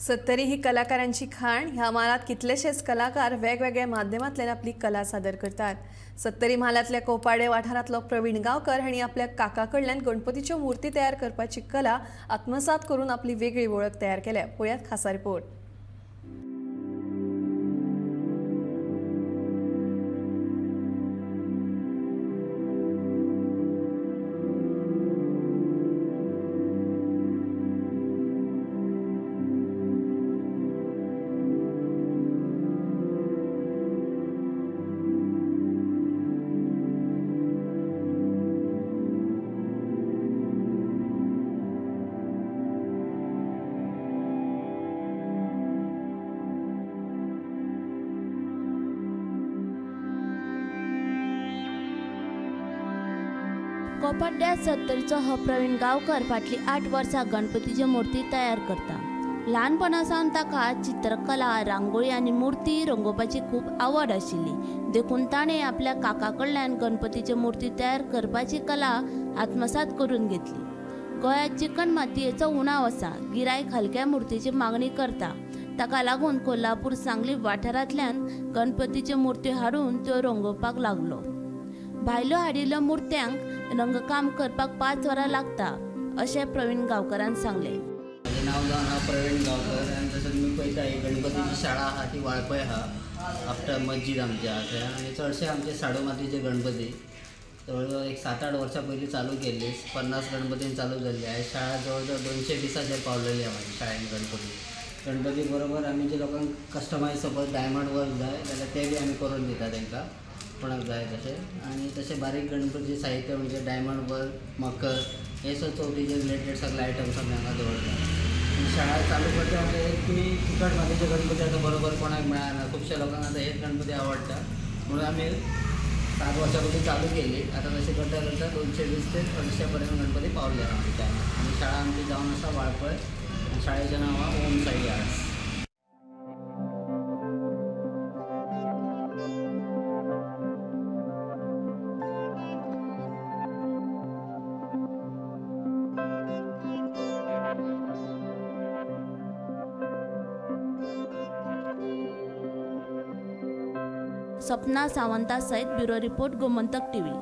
सत्तरी ही कलाकारांची खाण. ह्या म्हालांत कितलेशेच कलाकार वेगवेगळ्या माध्यमांतल्यान आपली कला सादर करतात. सत्तरी म्हालांतल्या कोपाडे वाठारांतलो प्रवीण गांवकर हांणी आपल्या काका कडल्यान गणपतीच्यो मूर्ती तयार करपाची कला आत्मसात करून आपली वेगळी वळख तयार केल्या. पळयात खासा रिपोर्ट. कोपाड्ड्या सत्तरीचो हो प्रवीण गांवकर फाटलीं 8 वर्सां गणपतीच्यो मूर्ती तयार करता. ल्हानपणा सावन ताका चित्रकला, रांगोळी आनी मूर्ती रंगोवपाची खूब आवड आशिल्ली. देखून ताणें आपल्या काका कडल्यान गणपतीच्यो मूर्ती तयार करपाची कला आत्मसात करून घेतली. गोंयांत चिकण मातयेचो उणाव आसा. गिरायक हलक्या मूर्तीची मागणी करता. ताका लागून कोल्हापूर, सांगली वाठारांतल्यान गणपतीच्यो मूर्ती हाडून त्यो रंगोवपाक लागलो. भायल्यो हाडिल्ल्या मूर्त्यांक रंगकाम करपाक 5 वरां लागता अशें प्रवीण गांवकरान सांगलें. माझे नाव जावन आहा प्रवीण गांवकर आनी तशेंच मी पळयता ही गणपतीची शाळा आहा ती वाळपय आहा, आफ्टर मस्जीद आमची आहा थंय. आनी चडशे आमचे साडू मातयेचे गणपती जवळ जवळ एक 7-8 वर्सां पयलीं चालू केल्ली. 50 गणपतीन चालू जाल्ली. आयज शाळा जवळ जवळ 220 पावलेली आहा माझी शाळेन गणपती. गणपती बरोबर आमी जे लोकांक कस्टमायज सपोज डायमंड वर्क जाय जाल्यार ते बी आमी करून दिता तांकां, कोणाक जाय तशें. आनी तशें बारीक गणपती साहित्य म्हणजे डायमंड वर्क, मकर हे सगळें चवथीचे रिलेटेड सगळे आयटम्स आमी हांगा दवरता. आनी शाळा चालू करता म्हणजे एक की चिकट मातयेचे गणपती आतां बरोबर कोणाक मेळना, खुबश्या लोकांक आतां हेच गणपती आवडटा म्हणून आमी 7 वर्सां पयलीं चालू केली. आतां तशें करता करता 220 ते 250 पर्यंत गणपती पावले आमच्या. आनी शाळा आमची जावन आसा वाळपय आनी शाळेचें नांव आहा ओम साई आर्ट्स. सपना सावंता सहित ब्युरो रिपोर्ट, गोमंतक टीव्ही.